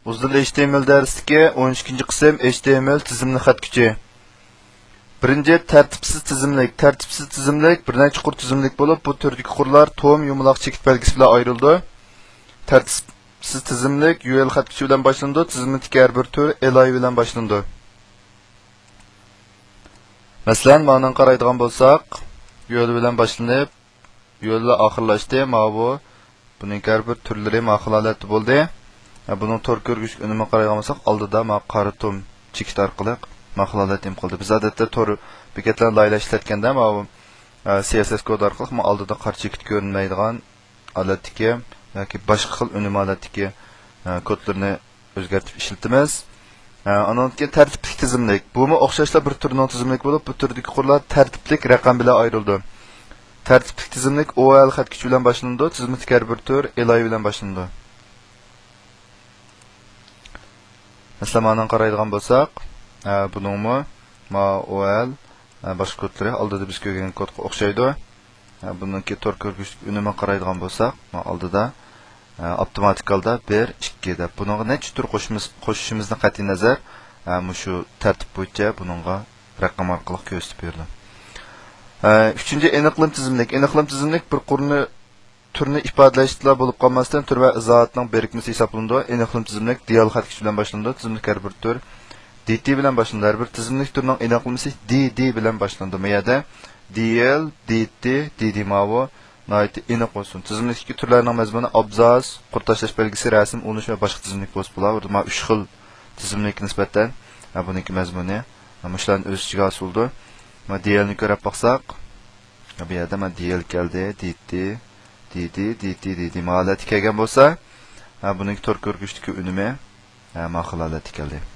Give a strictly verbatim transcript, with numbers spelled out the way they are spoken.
ئۇزۇل ئېچ تى ئېم ئېل دەرسلىكى، ئون ئىككىنچى قىسىم، ئېچ تى ئېم ئېل تىزىملىك خەت كۈچى. بىرىنچى، تەرتىپسىز تىزىملىك. تەرتىپسىز تىزىملىك بىر نەچچە قۇر تىزىملىك بولۇپ، بۇ تۈردىكى قۇرلار توم، يۇمىلاق، چېكىت بەلگىسى بىلەن ئايرىلىدۇ. تەرتىپسىز تىزىملىك يۇ ئېل خەت كۈچى بىلەن باشلىنىدۇ، تىزىملىكتىكى ھەر بىر تۈر ئېل ئاي بىلەن باشلىنىدۇ. مەسىلەن، مانىڭغا قارايدىغان بولساق، يۇ ئېل بىلەن باشلىنىپ، يۇ ئېل بىلەن ئاخىرلاشتى. ماۋۇ، بۇنىڭ ھەر بىر تۈرلىرى ما خىل ھالەتتە بولدى. ھە، بۇنىڭ تور كۆرگۈزۈش ئۈنۈمىگە قارايدىغان بولساق، ئالدىدا ما قارا تۇم چېكىت ئارقىلىق ما خىل ھالەتتە ئېلىپ قالدى. بىز ئادەتتە تور بېكەتلەرنى لايىھەلەشتە ئىشلەتكەندە، ماۋۇ، ئە، سى ئېس ئېس كود ئارقىلىق ما ئالدىدا قارا چېكىت كۆرۈنمەيدىغان ھالەتتىكى ياكى باشقا خىل ئۈنۈم ھالەتتىكى، ئە، كودلىرىنى ئۆزگەرتىپ ئىشلىتىمىز. ئە، ئانىڭدىن كېيىن تەرتىپلىك تىزىملىك. بۇمۇ ئوخشاشلا بىر تۈرنىڭ تىزىملىكى بولۇپ، بۇ تۈردىكى قۇرلار تەرتىپلىك رەقەم بىلەن ئايرىلىدۇ. تەرتىپلىك تىزىملىك ئو ئېل خەت كۈچى بىلەن باشلىنىدۇ، تىزىملىكتىكى ھەر بىر تۈر ئېل ئاي بىلەن باشلىنىدۇ. مەسىلەن، مانىڭغا قارايدىغان بولساق، ئە، بۇنىڭمۇ ما ئو ئېل، ئە، باشقا كودلىرى ئالدىدا بىز كۆرگەن كودقا ئوخشايدۇ. ئە، بۇنىڭكى تور كۆرگۈزۈش ئۈنۈمىگە قارايدىغان بولساق، ما ئالدىدا، ئە، ئاپتوماتىك ھالدا بىر، ئىككى دەپ بۇنىڭغا نەچچە تۈر قوشىمىز-، قوشۇشىمىزدىن قەتئىينەزەر، ئە، مۇشۇ تەرتىپ بويىچە بۇنىڭغا رەقەم ئارقىلىق كۆرسىتىپ بېرىدۇ. ئە، ئۈچىنچى، ئېنىقلىما تىزىملىك. ئېنىقلىما تىزىملىك بىر قۇرنى تۈرنى ئىپادىلەشتىلا بولۇپ قالماستىن، تۈر ۋە ئىزاھاتنىڭ بىرىكمىسى ھېسابلىنىدۇ. ئېنىقلىما تىزىملىك دى ئېل خەت كۈچى بىلەن باشلىنىدۇ. تىزىملىك ھەر بىر تۈر دى تى بىلەن باشلىنىدۇ. ھەر بىر تىزىملىك تۈرنىڭ ئېنىقلىمىسى دى دى بىلەن باشلىنىدۇ. بۇ يەردە دى ئېل، دى تى، دى دى ماۋۇ ناھايىتى ئېنىق بولسۇن. تىزىملىكتىكى تۈرلەرنىڭ مەزمۇنى ئابزاس، قۇر تاشلاش بەلگىسى، رەسىم، ئۇلىنىش ۋە باشقا تىزىملىك بولسا بولا. بۇ يەردە مانا ئۈچ خىل تىزىملىككە نىسبەتەن، ھە، بۇنىڭكى مەزمۇنى، ھە، مۇشۇلارنى ئۆز ئىچىگە ئالسا بولىدۇ. مانا دى ئېلنى كۆرۈپ باقساق، بۇ يەردە مانا دى ئېل كەلدى، دى تى، دى دى، دى تى، دى دى ما ھالەتتە كەلگەن بولسا، ھە، بۇنىڭكى تور كۆرگۈچتىكى ئۈنۈمى، ھە، ما خىل ھالەتتە كەلدى.